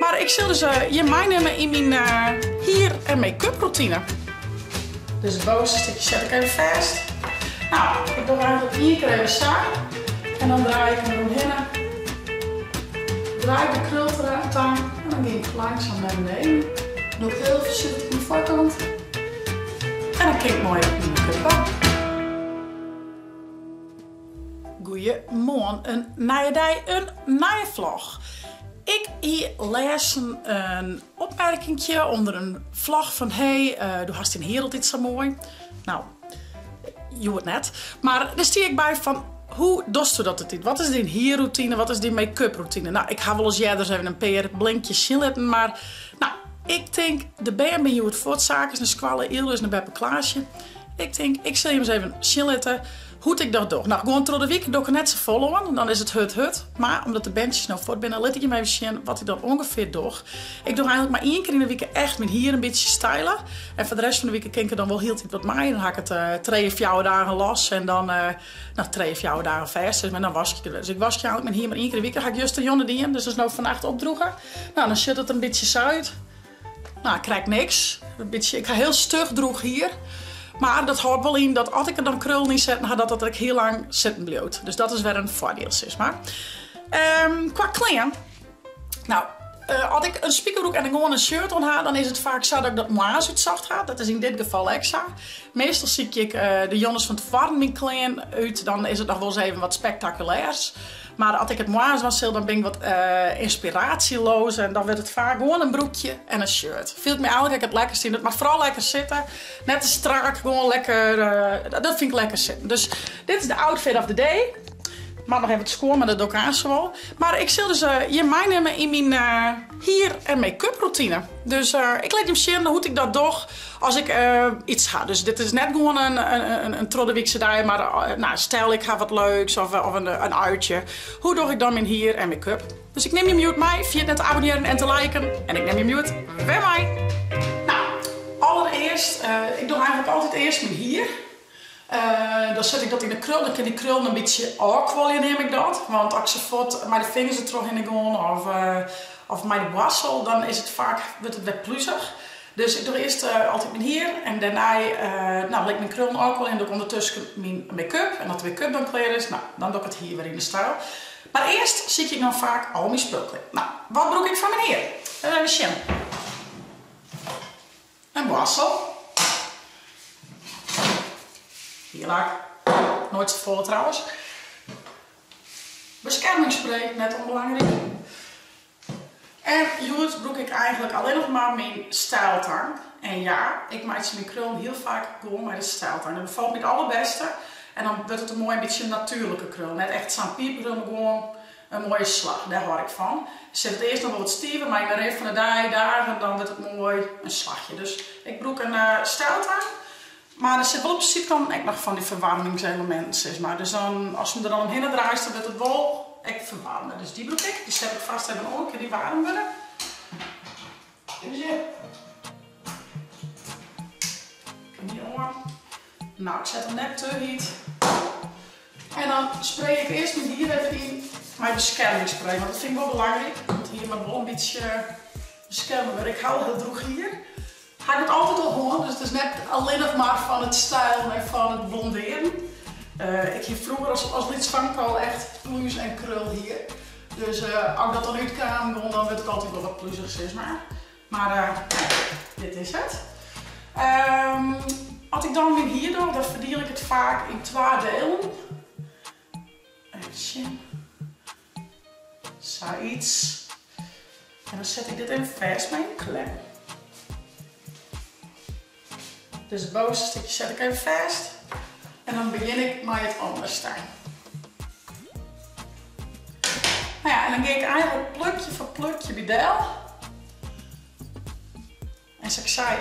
Mar ik sil dus jim meinimme yn myn hier en make-up routine. Dus it bovenste stikje set ik even fêst. No, ik doch eigentlik ien kear even sa en dan draai ik him deromhinne. Draai ik de krultang en dan gean ik langsum nei beneden. Doe ik hiel foarsichtich oan de foarkant. En dan kin ik moai myn make-up dwaan. Goeiemoarn, in nije dei, in nije vlog. Ik hie lêsten in opmerkinkje ûnder in vlog fan hey, do hast dyn hier altyd sa moai. No, hjoed net. Mar der stie ek by fan hoe dochsto dat altyd? Wat is dyn hierroutine, wat is dyn make-up routine? No, ik ha wolris earder even in pear blinkjes sjen litten, mar no, ik tink de bern binne hjoed fuort, Sake is nei skoalle, Yldo is nei beppe Klaasje. Ik tink, ik sil jim ris even sjen litte hoe't ik dat doch. No, gewoan troch de wike doch ik der net safolle oan, dan is it hurd hurd. Mar omdat de berntsjes no fuort binne, lit ik jim even sjen wat ik dan ûngefear doch. Ik doch eigentlik mar ien kear yn de wike echt myn hier in bytsje style. En foar de rest fan de wike kin ik der dan wol hieltyd wat mei. Dan ha ik it trije, fjouwer dagen los en dan, no, trije, fjouwer dagen fêst sis mar. En dan waskje ik it wer. Dus ik waskje eigentlik myn hier mar ien kear yn de wike. Ha ik justerjûn dien, dus dat is no fannacht opdrûge. No, dan sjocht it der in bytsje sa út. No, ik krij niks. In bytsje, ik ha hiel stug drûch hier. Mar dat hâldt wol yn dat as ik der dan krullen yn setten ha, dat dat ek hiel lang sitten bliuwt. Dus dat is wer in foardiel, sis mar. Kwa klean. No, as ik in spikerbroek en in gewoan in shirt oan ha, dan is it faak sa dat ik dat moarns útsocht ha. Dat is yn dit gefal ek sa. Meastal sykje ik de jûns fan tefoaren myn klean út. Dan is it noch wolris even wat spektakulêrs. Mar as ik it moarns dwaan sil, dan bin ik wat ynspiraasjeloos en dan wurdt it faak gewoan in broekje en in shirt. Fiel ik my eigentlik ek it lekkerst yn. It moat foaral lekker sitte. Net te strak, gewoan lekker, dat fyn ik lekker sitten. Dus dit is de outfit of the day. Moat noch even wat skoan, mar dat doch ik aanst wol. Mar ik sil dus jim meinimme yn myn hier en make-up routine. Dus ik lit jim sjen hoe't ik dat doch as ik iets ha. Dus dit is net gewoan in trochdewyske dei, mar no, stel ik ha wat leuks of in uitje. Hoe doch ik dan myn hier en make-up? Dus ik nim jim hjoed mei. Ferjit net te abonnearjen en te liken. En ik nim jim hjoed wer mei. No, allerearst, ik doch eigentlik altyd earst myn hier. Dan set ik dat yn de krul, dan kin dy krullen in bytsje ôfkuolje neam ik dat. Want as ik se fuort mei de fingers der trochhinne gean of mei de boarstel, dan is it faak, wurdt it wer pluzich. Dus ik doch earst altyd myn hier en dêrnei, no, lit ik myn krullen ôfkuolje en doch ik ûndertusken myn make-up. En as de make-up dan klear is, no, dan doch ik it hier wer yn de styl. Mar earst sykje ik dan faak al myn spul klear. No, wat brûk ik foar myn hier? Even sjen. In boarstel. Hierlak. Noait safolle trouwens. Beskermingsspray, net ûnbelangryk. En hjoed brûk ik eigentlik allinnich mar myn styltang. En ja, ik meitsje myn krullen hiel faak gewoan mei de styltang. Dat befalt my it allerbêste. En dan wurdt it in moai in bytsje natuerlike krul. Net echt sa'n piperkrul, mar gewoan In moaie slach, dêr hâld ik fan. Sit it earst noch wol wat stiver, mar yn de rin fan de dei, dagen, dan wurdt it moai in slachje. Dus ik brûk in styltang, mar der sit wol op de sydkanten ek noch fan dy ferwaarmingseleminten sis mar. Dus dan, ast him der dan omhinne draaist, dan wurdt it wol ek ferwaarme. Dus dy brûk ik. Dy set ik fêst even oan, kin dy waarm wurde. Even sjen. Kin dy oan. No, ik set him net te hyt. En dan spray ik earst myn hier even yn mei beskermingsspray, want dat fyn ik wol belangryk. Want it hier moat wol in bytsje beskerme wurde. Ik ha al hiel drûch hier. Ha ik it altyd al hân, dus it is net allinnich mar fan it stylen en fan it blondearen. Ik hie froeger as lyts famke al echt plús en krulhier. Dus as ik dat dan útkaam, dan wurdt it altyd wol wat pluzich sis mar. Mar dit is it. As ik dan myn hier doch, dan ferdiel ik it faak yn twa delen. Even sjen. Sayts. En dan set ik dit even fêst mei in klem. Dus it bovenste stikje set ik even fêst. En dan begjin ik mei it ûnderste. Nou ja, en dan gean ik eigentlik plukje foar plukje by del. En sa't ik sei,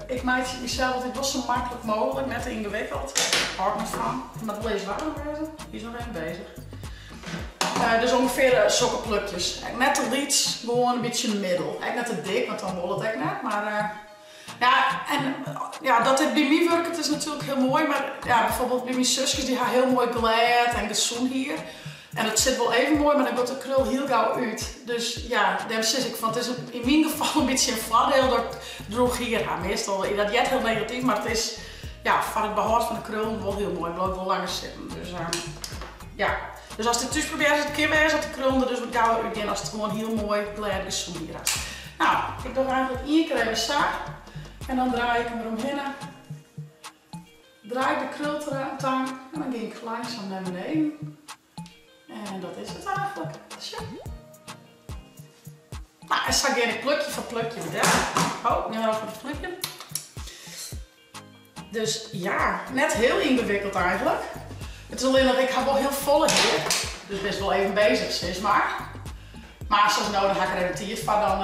ik meitsje it mysels altyd wol sa maklik mooglik, net te yngewikkeld. Hâld ik net fan. It moat wol earst waarm wêze. Hy is noch even bezich. Dus ûngefear sokke plukjes. Ek net te lyts, gewoan in bytsje middel. Ek net te dik, want dan wol it ek net, mar. Ja, en ja, dat dit by my wurket is natuerlik hiel moai, mar ja, bijvoorbeeld by myn suskes, dy ha hiel moai glêd en gesûn hier. En it sit wol even moai, mar dan giet de krul hiel gau út. Dus ja, dêrom sis ik fan it is yn myn gefal in bytsje in foardiel dat ik drûch hier ha. Meastal, dat heart hiel negatyf, mar it is ja, foar it behâld fan de krullen wol hiel moai. Bliuwt wol langer sitten. Dus ja. Dus ast dit thús probearrest, it kin wêze dat de krullen der dus wat gauwer útgean ast gewoan hiel moai glêd gesûn hier hast. No, ik doch eigentlik ien kear even sa en dan draai ik him deromhinne. Draai ik de krultang en dan gean ik langsaam nei beneden. En dat is it eigentlik. Sjoch. Nou, en sa gean ik plukje foar plukje wer del. Oh, gean wer op it flipjen. Dus ja, net hiel yngewikkeld eigentlik. It is allinnich, ik ha wol hiel folle hier. Dus bist wol even bezich, sis mar. Mar sa no, dan ha ik der even tiid foar. Dan,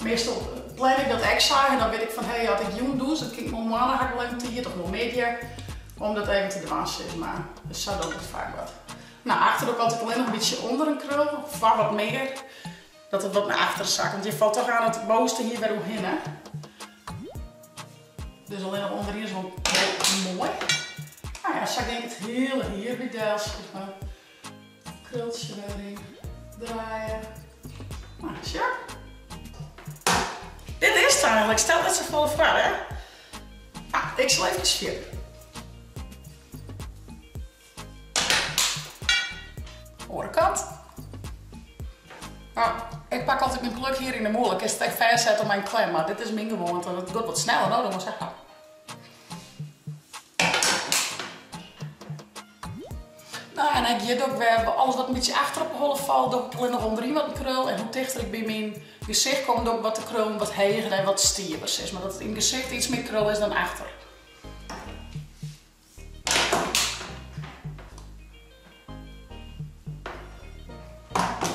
meastal plan ik dat ek sa en dan wit ik fan hé, as ik jûn dûs, dan kin ik moarn ha ik wol even tiid of moarnmiddei om dat even te dwaan, sis mar. Dus sa doch ik it faak wat. No, achter doch ik altyd allinnich in bytsje ûnder in krul, foar wat mear, dat it wat nei achteren sakket. Want je falt toch oan it bovenste hier wer oerhinne. Dus allinnich ûnderyn is wol moai. No ja, sa gean ik it hiele hier by del, sis mar. Krultsje wer yn draaie. No, sjoch. Dit is it eigentlik. Stelt net safolle foar, hè? No, ik sil eefkes fierder. Oare kant. No, ik pak altyd myn pluk hjir yn 'e mûle. Kinst it ek fêstsette mei in klem, mar dit is myn gewoante. Dat giet wat sneller, no, dat wol sizze. No en ek hjir doch ik wer alles wat in bytsje achter op 'e holle falt, doch ik allinnich ûnderyn wat in krul. En hoe tichter ik by myn gesicht kom, doch ik wat de krullen wat heger en wat stiver, sis mar. Dat it yn it gesicht iets mear krul is dan achter.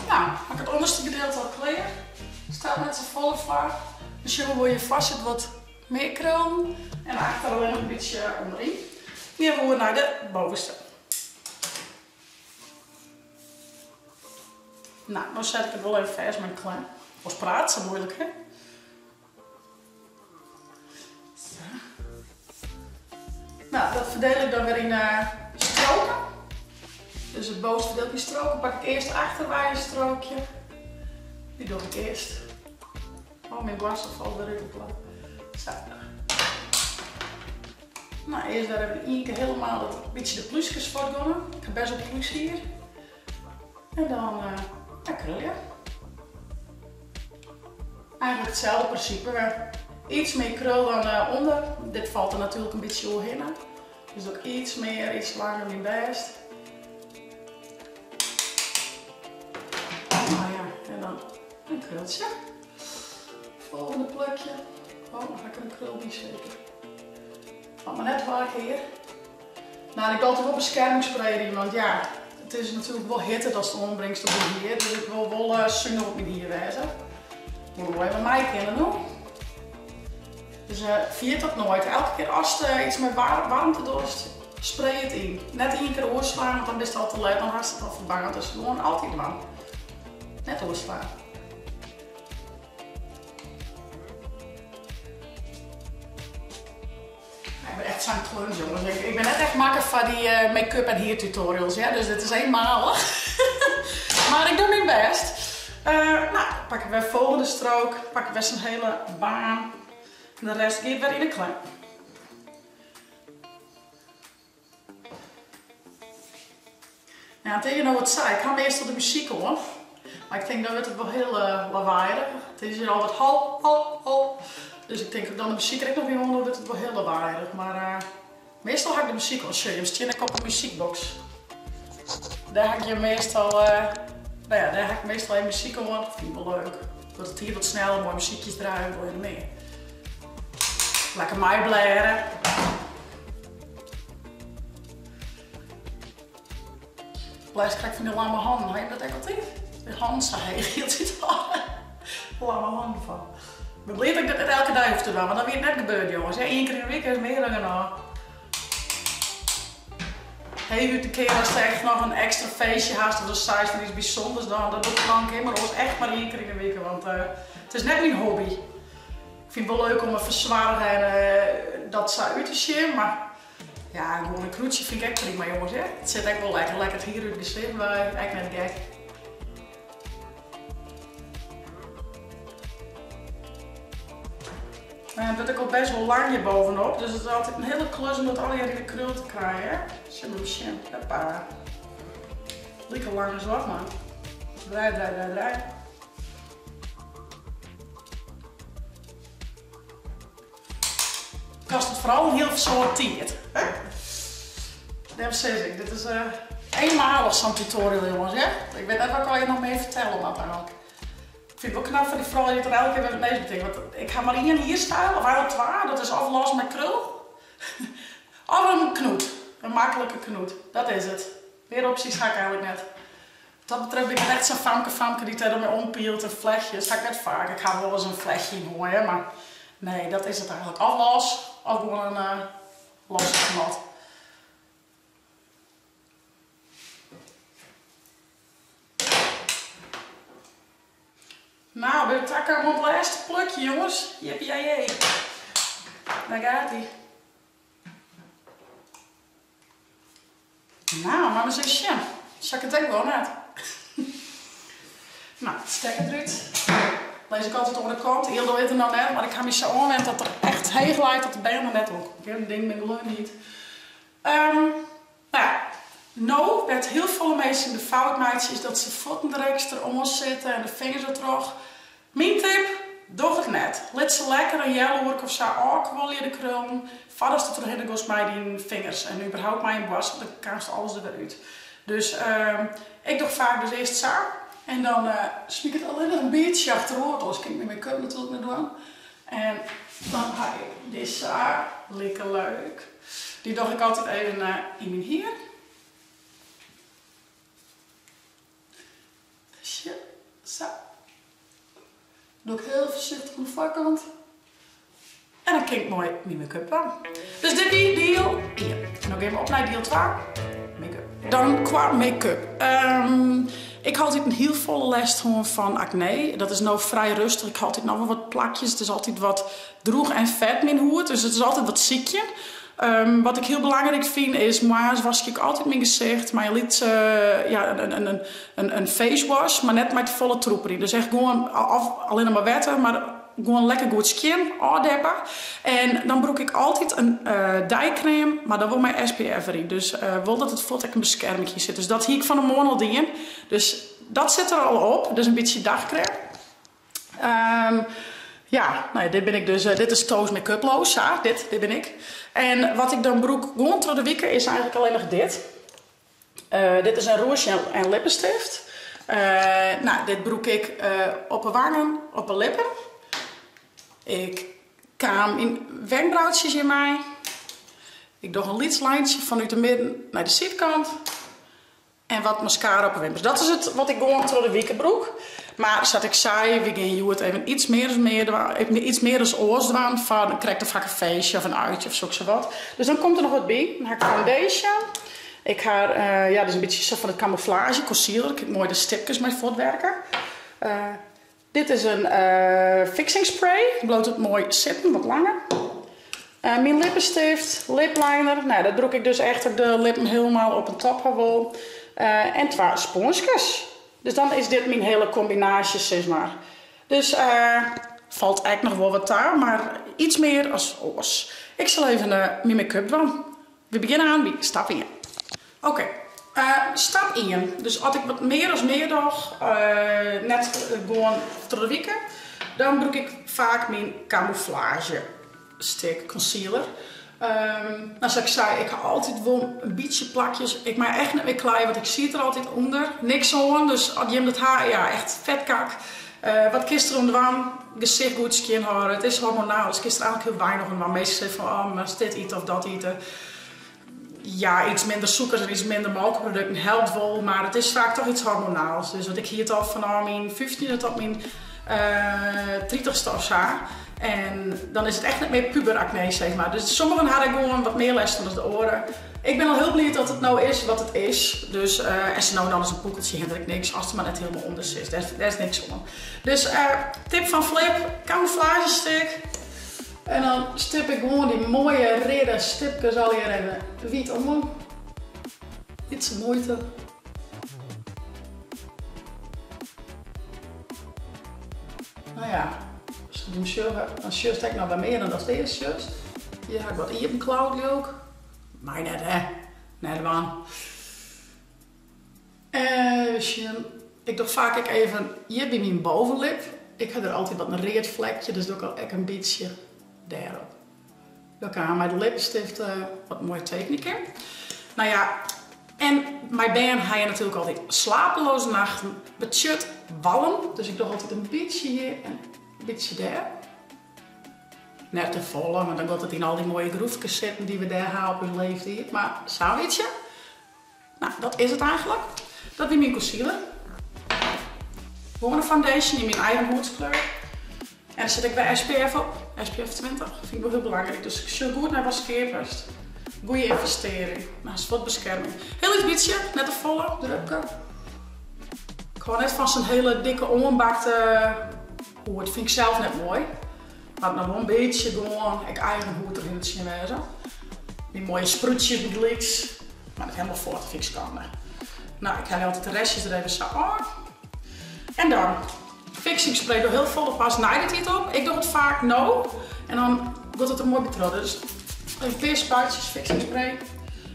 No, ha ik it ûnderste gedeelte al klear. Stelt net safolle foar. Dan sjogge we wol, hjirfoar sit wat mear krullen en achter allinnich in bytsje ûnderyn. Gean we oer nei de bovenste. No, no set ik it wol even fêst mei in klem. Oars praat sa muoilik, hè? Sa. No, dat ferdeel ik dan wer yn stroken. Dus it bovenste ferdeel ik yn stroken. Pak ik earst achterwei in strookje. Dy doch ik earst. Oh, myn boarstel falt wer út it plak. Sa. No, earst wer even ien kear helemaal dat bytsje de plúskes fuortgongen. Ik ha best wol plúshier. En dan ja, krulje. Eigentlik itselde prinsipe wer. Iets mear krul dan ûnder. Dit falt der natuerlik in bytsje oerhinne. Dus doe ik iets mear, iets langer myn bêst. No ja, en dan in krultsje. Folgjende plukje. Oh, dan ha ik der in krul by seker. Moat mar net twa kear. No, ik doch altyd wol beskermingsspray deryn, want ja, it is natuerlik wol hitte datst oanbringst op dyn hier, dus ik wol wol sunich op myn hier wêze. Moet wol even mei kinne, no. Dus ferjit dat noait. Elke kear ast iets mei waarmte dochst, spray it yn. Net ien kear oerslaan, want dan bist al te let, dan hast it al ferbaarnd. Dus gewoan altyd dwaan. Net oerslaan. Ik ben echt sa'n kluns, jongens. Ik ben net echt makke foar dy make-up en hiertutorials, hear. Dus dit is eenmalig. Mar ik doch myn bêst. No, pak ik wer folgjende strook. Pak ik wer sa'n hiele baan. En de rest giet wer yn de klem. Ja, it is no wat sa. Ik ha meastal de muzyk oan. Mar ik tink dan wurdt it wol hiel lawaaierich. It is hjir al wat hal, hal, hal. Dus ik tink as ik dan de muzyk der ek noch by oan doch, wurdt it wol hiel lawaaierich. Mar meastal ha ik de muzyk oan. Sjoch, jim stean ek op 'e muzykboks. Dêr ha ik jim meastal, no ja, dêr ha ik meastal even muzyk oan. Dat fyn ik wol leuk. Wurdt it hier wat sneller, moai muzykjes draaie, wol je mear. Lekker meiblêre. Lêst krij ik fan dy lamme hannen. Ha jim dat ek altyd? Dy hannen sa heech hieltyd. Lamme hannen fan. Ik bin bliid dat ik dat net elke dei hoech te dwaan, want dan wie it net gebeurd, jonges. Ja, ien kear yn 'e wike is mear dan genôch. Heechút in kear ast echt noch in ekstra feestje hast of dan seist fan iets bysûnders, dan dat doch ik dan in kear, mar oars echt mar ien kear yn 'e wike, want it is net myn hobby. Ik fyn it wol leuk om me fersoarge en dat sa út te sjen, mar. Ja, gewoan in krûdsje fyn ik ek prima jonges, hear. It sit ek wol lekker, lekker it hier út it gesicht wei, ek net gek. En it wurdt ek al best wol lang hjir bovenop, dus it is altyd in hiele klus om dat allegear yn de krul te krijen. Sjen we sjen. Hoppa. Like lang as wat, man. Draai, draai, draai, draai. Kostet foaral in hiel soad tiid. Hè? Dêrom sis ik, dit is uh, eenmalig sa'n tutorial jongens. Hè? Ik wit net wat ik allegear noch mear fertelle moat eigentlik. Ik fyn it wol knap fan dy froulju dy't der elke kear wer wat nijs betinke. Want ik ha mar ien hierstyl, of eigentlik twa. Dat is of los mei krul, of in knoet. In maklike knoet. Dat is it. Mear opsjes ha ik eigentlik net. Wat dat betreft bin ik net echt sa'n famke famke dy't dêr mei ompielt en flechtjes. Ha ik net faak. Ik ha wolris in flechtje yn hân, mar nee, dat is it eigentlik. Of los, of gewoan in losse knot. Nou, binne we takaam oan it lêste plukje, jonges. Jippie-jee. Daar gaat ie. Nou, moatte we ris even sjen. Sa ik it ek wol net. Nou, stekker derút. Lis ik altyd oan de kant. Hielendal is er noch net, mar ik ha my sa oanwend dat er echt heech leit dat de bern der net oan komme kinne. Ding bin gleon hyt. Nou ja, no, wêr't hiel folle minsken de fout meitsje is dat se fuotten der ekstra oan sitte en de fingers der troch. Myn tip, doch it net. Lit se lekker in healoerke of sa ôfkuolje, de krullen, foardatst der trochhinne goest mei dyn fingers en überhaupt mei in boarstel, dan kaamst alles der wer út. Dus ik doch faak dus earst sa en dan smyt ik it allinnich in bytsje achteroer, oars kin ik myn make-up natuerlik net dwaan. En dan ha ik dizze, like leuk. Dy doch ik altyd even yn myn hier. Sa. Doch ik hiel foarsichtich oan de foarkant. En dan kin ik moai myn make-up dwaan. Dus dit wie diel 1. En dan gean we op nei diel 2, make-up. Dan kwa make-up. Ik ha altyd in hiel folle lêst hân fan akne. Dat is no frij rêstich. Ik ha altyd noch wol wat plakjes. It is altyd wat droech en fet myn hûd, dus it is altyd wat sykjen. Wat ik hiel belangryk fyn is, moarns waskje ik altyd myn gesicht mei in lytse, ja, in face wash, mar net mei te folle troep deryn. Dus echt gewoan, of allinnich mar wetter, mar gewoan lekker goed skjin ôfdeppe. En dan brûk ik altyd in deikrêm, mar dan wol mei SPF deryn. Dus wol dat it fuort ek in beskerminkje sit. Dus dat hie ik fan 'e moarn al dien. Dus dat sit der al op, dus in bytsje dagkrêm. Ja, nou ja, dit bin ik dus, dit is Toos Make-uploos, sa, dit, dit bin ik. En wat ik dan brûk gewoan troch de wike is eigentlik allinnich dit. Dit is in rûzje en lippenstift. Nou, dit brûk ik op 'e wangen, op 'e lippen. Ik kam myn wenkbrautsjes hjirmei. Ik doch in lyts lijntsje fanút de midden nei de sydkant. En wat mascara op 'e wimpers. Dat is it wat ik gewoan troch de wike brûk. Mar sa't ik sei, wy gean hjoed even iets mear as mear dwaan, iets mear as oars dwaan foar krekt of ha ik in feestje of in uitje of sokssawat. Dus dan komt der noch wat by. Dan ha ik foundation. Ik ha, ja, dat is in bytsje sa fan it camouflage concealer. Kin ik moai de stipkes mei fuortwerke. Dit is in fixing spray. Bliuwt it moai sitten, wat langer. Myn lippenstift, lipliner. Nou, dat brûk ik dus echt as ik de lippen hielendal op 'en top ha wol. En twa spûnskes. Dus dan is dit myn hiele kombinaasje sis mar. Dus falt ek noch wol wat ta, mar iets mear as oars. Ik sil even myn make-up dwaan. We begjinne aan by stap ien. Oké, stap ien. Dus as ik wat mear as mear doch, net gewoan troch de wike, dan brûk ik faak myn camouflage stick concealer. No, sa't ik sei, ik ha altyd wol in bytsje plakjes. Ik mei echt net mear kleie, want ik siet der altyd ûnder. Niks oan, dus as jim dat ha, ja, echt fetkak. Wat kinst der oan dwaan? Gesicht goed skjin hâlde. It is hormonaal, dus kinst der eigentlik hiel weinich oan dwaan. Minsken sizze fan, oh, moatst dit ite of dat ite. Ja, iets minder sûkers en iets minder molkeprodukten helpt wol, mar it is faak toch iets hormonaals. Dus want ik hie it al fanôf myn fyftjinde tot myn tritichste of sa. En dan is it echt net mear puberakne, sis mar. Dus sommigen ha der gewoan wat mear lêst fan as de oaren. Ik bin al hiel bliid dat it no is wat it is. Dus, en sa no en dan ris in pûkeltsje hinderet niks, ast der mar net hielendal ûnder sitst. Dêr is niks oan. Dus tip fan Flip, camouflage stick. En dan stip ik gewoan dy moaie reade stipkes allegear even wyt oan. Lytse muoite. No ja, as je him sjogge, dan sjochst ek noch wer mear dan datst earst sjochst. Hjir ha ik wat iepen klaud leau ik. Mei net hè, net dwaan. Even sjen, ik doch faak ek even hjir by myn bovenlip, ik ha der altyd wat in read flekje, dus doch ik ek in bytsje dêrop. Dan kan mei de lippenstift wat moai tekenje kin. No ja, en mei bern ha je natuerlik altyd slapeloze nachten, betsjut wallen, dus ik doch altyd in bytsje hjir en in bytsje dêr. Net te folle, want dan giet it yn al dy moaie groefkes sitten dy't we dêr ha op ús leeftiid, mar sa'n bytsje. No, dat is it eigentlik. Dat wie myn concealer. Gewoane foundation yn myn eigen hûdskleur. En der sit ek wer SPF op, SPF 20. Fyn ik wol hiel belangryk, dus sjoch goed nei watst keapest. Goeie ynvestearring. No, is fuort beskerming. Hiel lyts bytsje, net te folle, drupke. Ik hâld net fan sa'n hiele dikke oanbakte hûd, fyn ik sels net moai. Moat noch wol in bytsje gewoan ek eigen hûd derhinne te sjen wêze. Myn moaie sprútsjes bygelyks. Mar net helemaal fuort, fyn ik skande. No, ik helje altyd de restjes der even sa ôf. En dan fixing spray doch hiel folle pas nei de tiid op. Ik doch it faak no en dan giet it der moai by troch. Dus even in pear spuitsjes fixing spray.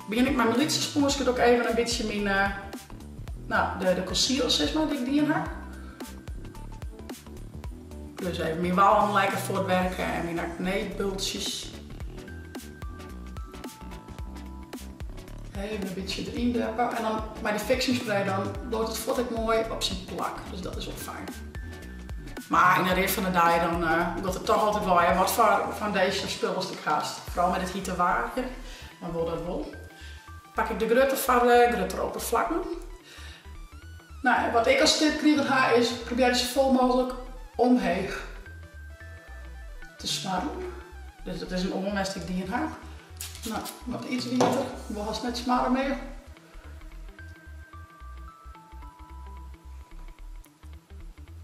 Begjin ik mei myn lytse spûnske doch ik even in bytsje myn, no, de concealer sis mar dy't ik dien ha. Dus even myn wallen lekker fuortwerke en myn acnebultsjes. Even in bytsje deryn deppe en dan mei dy fixing spray dan bliuwt it fuort ek moai op syn plak. Dus dat is wol fijn. Mar yn de rin fan de dei dan giet it toch altyd wei. Wat foar foundation of spul ast ek hast. Foaral mei dit hite waar, dan wol dat wol. Pak ik de grutte foar de gruttere opperflakken. No, wat ik as tip krigen ha is probearje safolle mooglik omheech te smarren. Dus dat is in oanwêst dy't ik dien ha. No, wat iets wieter, wol hast net smarre mear.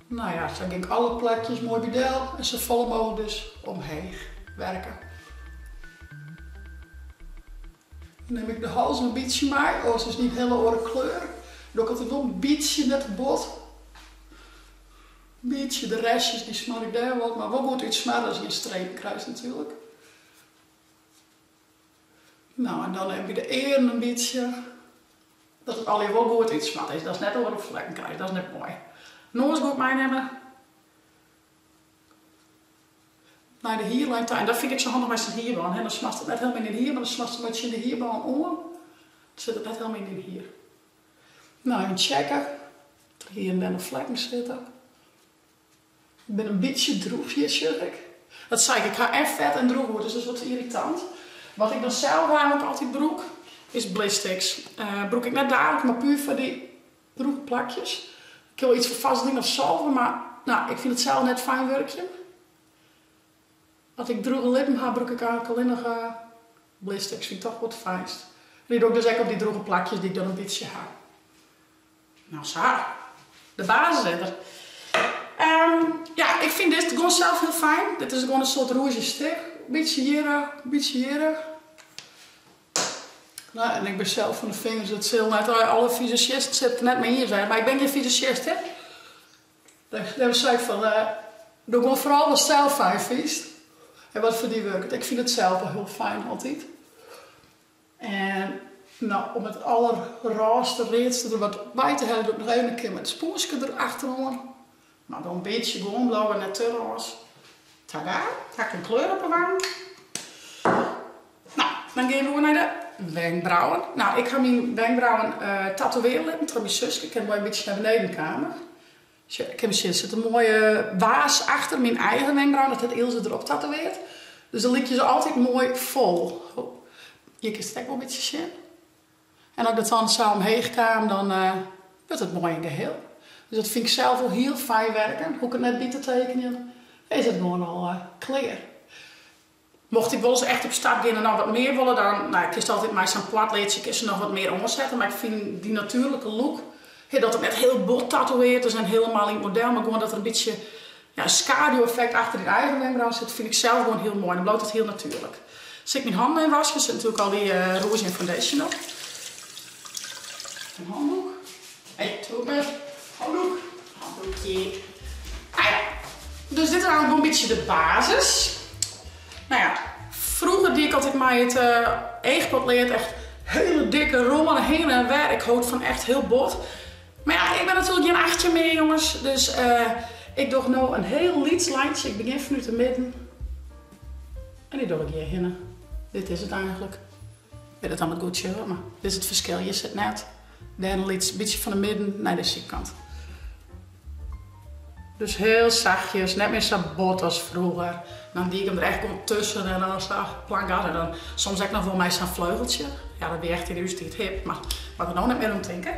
No ja, sa gean ik alle plakjes moai by del en safolle mooglik dus omheech werke. Dan nim ik de hals in bytsje mei, oars is it in hiele oare kleur. Doch ik altyd wol in bytsje, net te bot. In bytsje de restjes, dy smar ik dêr wat, mar wol goed útsmarre datst gjin strepen krijst natuerlik. No, en dan even by de earen in bytsje. Dat it allegear wol goed útsmard is, datst net oare flekken krijst, dat is net moai. Noas goed meinimme. Nei de hierlijn ta. En dat fyn ik ek sa handich mei sa'n hierbân. Dan smarst it net helemaal yn dyn hier, mar dan smarst it moai tsjin de hierbân oan. Dan sit it net helemaal yn dyn hier. No, even checke oft der hjir en dêr noch flekken sitte. Ik bin in bytsje drûch hjir, sjoch ik. Dat sei ik, ik ha en fet en drûch hûd, dus dat is wat yrritant. Wat ik dan sels eigentlik altyd brûk, is Blistex. Brûk ik net daliks, mar puer foar dy drûge plakjes. Ik kin wol yts fan vaseline of salve, mar no, ik fyn it sels net fijn wurkjen. As ik drûge lippen ha, brûk ik eigentlik allinnich Blistex. Fyn ik toch wol it fijnst. En dy doch ik dus ek op dy drûge plakjes dy't ik dan in bytsje ha. No sa, de basis is der. Ja, ik fyn dizze gewoan sels hiel fijn. Dit is gewoan in soart rûzje stik. Bytsje hjirre, bytsje hjirre. No, en ik bin sels fan de fingers, it sil net alle fisazjisten sille it der net mei iens wêze, mar ik bin gjin fisazjist, hè. Dêrom sei ik fan, doch gewoan foaral watst sels fijn fynst en wat foar dy wurket. Ik fyn it sels wol hiel fijn altyd. En no, om it allerrôste readste der wat by te heljen, doch ik noch even in kear mei it spûnske der achteroan. Mar dan in bytsje gewoan bliuwe, net te rôs. Tada, ha ik in kleur op 'e wangen. No, dan gean we oer nei de wenkbrauwen. No, ik ha myn wenkbrauwen tatoeëarje litten troch myn suske. Ik kin moai in bytsje nei beneden kaam. Sjoch, kin sjen, der sit in moaie waas achter myn eigen wenkbrauwen. Dat hat Ilse derop tatoeëard. Dus dan lykje se altyd moai fol. Hjir kinst it ek wol in bytsje sjen. En as ik dat dan sa omheech kaam, dan wurdt it moai in geheel. Dus dat fyn ik sels wol hiel fijn werken. Hoech ik it net by te tekenjen, is it gewoan al klear. Mocht ik wolris echt op stap gean en noch wat mear wolle, dan no, kinst altyd mei sa'n poatleadsje kinst se noch wat mear oansette. Mar ik fyn dy natuerlike look, dat it net hiel bot tatoeëard is en helemaal yn it model, mar gewoan dat der in bytsje. Ja, skaduweffekt achter dyn eigen wenkbrau sit, fyn ik sels gewoan hiel moai. Dan bliuwt it hiel natuerlik. Sil ik myn hannen even waskje, der sit natuerlik al dy rûzje en foundation op. In handoek. Hey, troep. Handoek. Handdoekje. Nou ja, dus dit is eigenlijk een beetje de basis. Nou ja, froeger die ik altyd mei it eachpotlead echt hiele dikke râne hinne en wer. Ik hold fan echt hiel bot. Mar ja, ik bin natuerlik gjin 18 mear jonges, dus ik doch no in hiel lyts lijntsje. Ik begjin fanút de midden en dy doch ik hjir hinne. Dit is it eigentlik. Ik wit net oft it goed sjoch, mar dit is it ferskil. Hjir sit net dêr in lyts bytsje fan de midden nei de sydkant. Dus hiel sachtjes, net mear sa bot as froeger. Dan die ik him der echt gewoan tusken en dan sa plank En dan soms ek noch wol mei sa'n fleugeltsje. Ja, dat wie echt yn ús tiid hip, mar moat der no net mear oan tinke.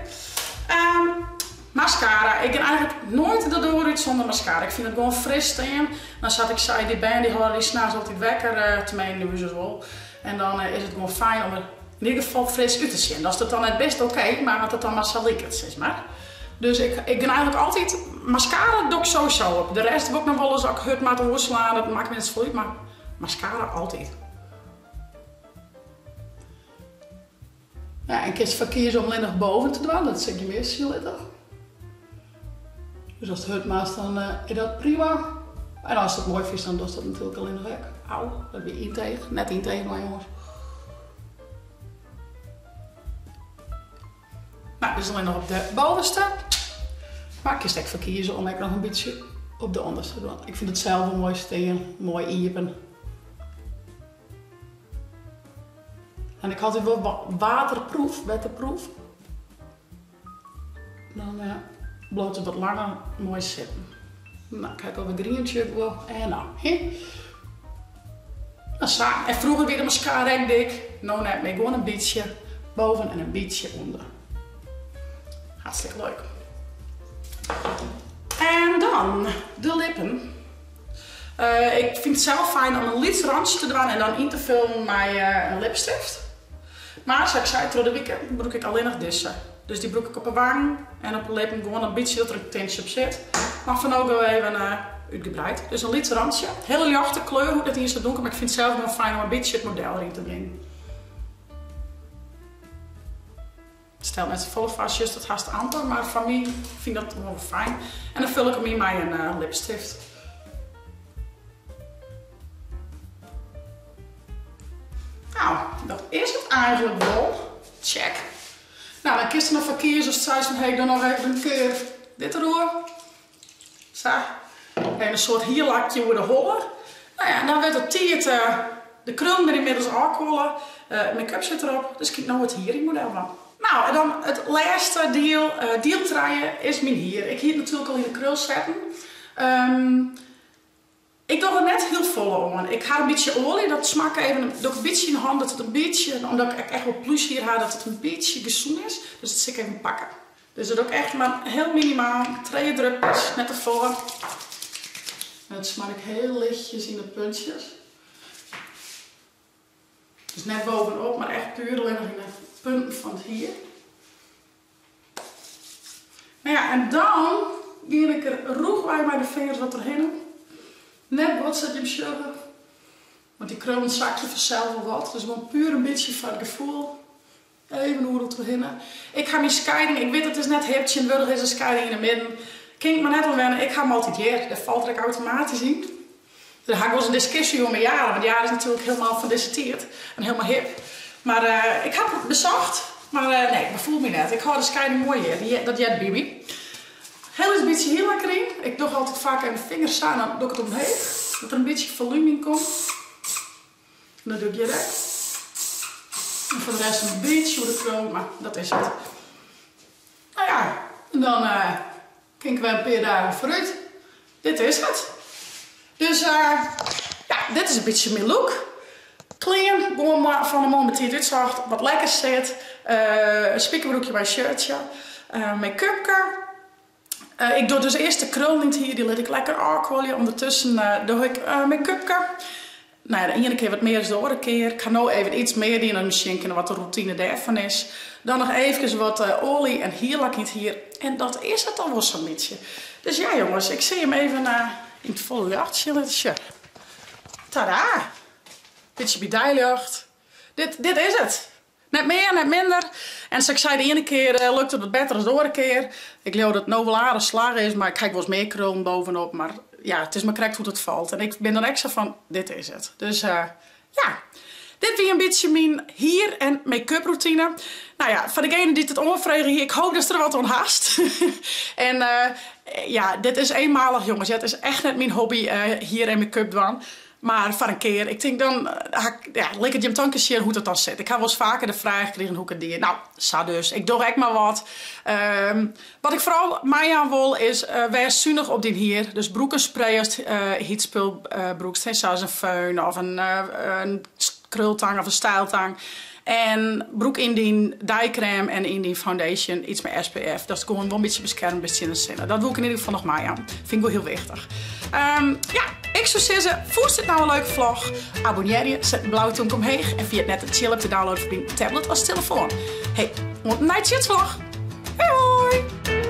Mascara. Ik gean eigentlik noait de doar út sûnder mascara. Ik fyn it gewoan fris stean. Dan sa't ik sei, dy bern dy hâlde dy nachts altyd wekker, teminsten ús dus wol. En dan is it gewoan fijn om der yn ieder gefal fris út te sjen. Ast it dan net bist, oké, mar as it dan mar sa liket, sis mar. Dus ik gean eigentlik altyd, mascara doch ik sowieso op. De rest wol ik noch wolris, as ik hurd moat oerslaan, dat makket my net safolle út, mar mascara altyd. Ja, en kinst derfoar kieze om allinnich boven te dwaan, dat sil ik je mear sjen litte. Dus ast hurd moatst, dan is dat prima. En ast it moai fynst, dan dochst dat natuerlik allinnich ek. Au, dat wie yn 't each. Net yn 't each mei, jonges. No, dus allinnich op de bovenste. Mar kinst ek foar kieze om ek noch in bytsje op de ûnderste te dwaan. Ik fyn it sels wol moai stean, moai iepen. En ik ha altyd wol waterproof, wetterproof. Dan bliuwt it wat langer moai sitten. No, ik ha ek alwer grien tsjut wol. En no, hè. No sa, en froeger wie de mascara ek dik, no net mear. Gewoan in bytsje boven en in bytsje ûnder. Hartstikke leuk. En dan de lippen. Ik fyn it sels fijn om in lyts rantsje te dwaan en dan yn te fullen mei in lipstift. Mar sa't ik sei, troch de wike brûk ik allinnich dizze. Dus dy brûk ik op 'e wangen en op 'e lippen, gewoan in bytsje dat der in tintsje op sit. Mar foar no gau even útgebreid. Dus in lyts rantsje. Hiele ljochte kleur, hoecht net iens sa dûnker, mar ik fyn it sels gewoan fijn om in bytsje it model deryn te bringen. It stelt net safolle foar, sjochst it hast amper, mar foar my fyn ik dat wol fijn. En dan ful ik him yn mei in lipstift. Nou, dat is it eigentlik wol. Check. Nou, dan kinst der noch foar kieze ast seist fan hé, ik doch noch even in kear dit deroer. Sa. Even in soart hierlakje oer de holle. Nou ja, en dan wurdt it tiid, de krullen binne ynmiddels ôfkuolle, make-up sit derop, dus kin ik no it hier yn model dwaan. Nou, en dan it lêste diel, diel trije, is myn hier. Ik hie it natuerlik al yn de krul setten. Ik doch der net hiel folle oan. Ik ha in bytsje oalje, dat smar ik even, doch ik in bytsje yn de hân, dat it in bytsje, omdat ik ek echt wol plúshier ha, dat it in bytsje gesûn is. Dus dat sil ik even pakke. Dus dat doch ik echt mar hiel minimaal, trije drupkes, net te folle. En dat smar ik hiel lichtjes yn de puntsjes. Dus net bovenop, mar echt puer allinnich yn de punten fan it hier. Nou ja, en dan gean ik der rûchwei mei de fingers wat trochhinne. Net bot sa't jim sjogge, want dy krullen sakje fansels wol wat. Dus gewoan puer in bytsje foar it gefoel. Even oeral trochhinne. Ik ha myn skieding, ik wit it is net hip, tsjintwurdich is in skieding yn 'e midden. Kin ik mar net oan wenne, ik ha 'm altyd hjir, dêr falt er ek automatysk yn. Dêr ha ik wolris in diskusje oer mei Jara, want Jara is natuerlik hielendal fan dizze tiid en hielendal hip. Mar ik ha it besocht, mar nee, it befoel my net. Ik hâld de skieding moai hjir, dat heart by my. Hiel lyts bytsje hierlak deryn. Ik doch altyd faak even de fingers sa en dan doch ik it omheech, dat der in bytsje folume yn komt. En dat doch ik hjir ek. En foar de rest in bytsje oer de krul, mar dat is it. No ja, en dan kin ik wer in pear dagen foarút. Dit is it. Dus ja, dit is in bytsje myn look. Klean, gewoan fan 'e moarn betiid útsocht, wat lekker sit. In spikerbroekje mei in shirtsje. Make-upke. Ik doch dus earst de krullen yn it hier, dy lit ik lekker ôfkuolje. Undertusken doch ik make-upke. No ja, de iene kear wat mear as de oare kear. Ik ha no even iets mear dien om te sjen kinne wat de rûtine dêrfan is. Dan noch eefkes wat oalje en hierlak yn it hier. En dat is it dan wol sa'n bytsje. Dus ja jonges, ik sil jim even. Yn it folle ljocht sjen litte. Sjoch. Tada! Bytsje by deiljocht. Dit, dit is it. Net mear, net minder. En sa't ik sei, de iene kear lukt it wat better as de oare kear. Ik leau dat it no wol aardich slagge is, mar ik ha ek wolris mear krullen bovenop. Mar ja, it is mar krekt hoe't it falt. En ik bin dan ek sa fan, dit is it. Dus ja, dit wie in bytsje myn hier en make-up routine. Nou ja, foar degene dy't it oanfrege hie, ik hoop datst der wat oan hast. En ja, dit is eenmalig jonges, it is echt net myn hobby, hier en make-up dwaan. Mar foar in kear, ik tink dan ha ik, ja, liket jim dan sjen hoe't it dan sit. Ik ha wolris faker de fraach krigen hoe ik it die. Nou, sa dus. Ik doch ek mar wat. Wat ik foaral meijaan wol is, wês sunich op dyn hier. Dus brûk in spray ast hyt spul brûkst, hè, sa as in föhn of in krultang of in styltang. En brûk yn dyn deikrêm en yn dyn foundation iets mei SPF, datst gewoan wol in bytsje beskerme bist tsjin de sinne. Dat woe ik yn ieder gefal noch meijaan. Fyn ik wol hiel wichtich. Ja, ik soe sizze, fûnst dit no in leuke vlog? Abonnearje, set in blau tomke omheech en ferjit net de Tsjil app te downloaden foar dyn tablet as telefoan. Hey, oant in nije tsjitsvlog! Hoi hoi!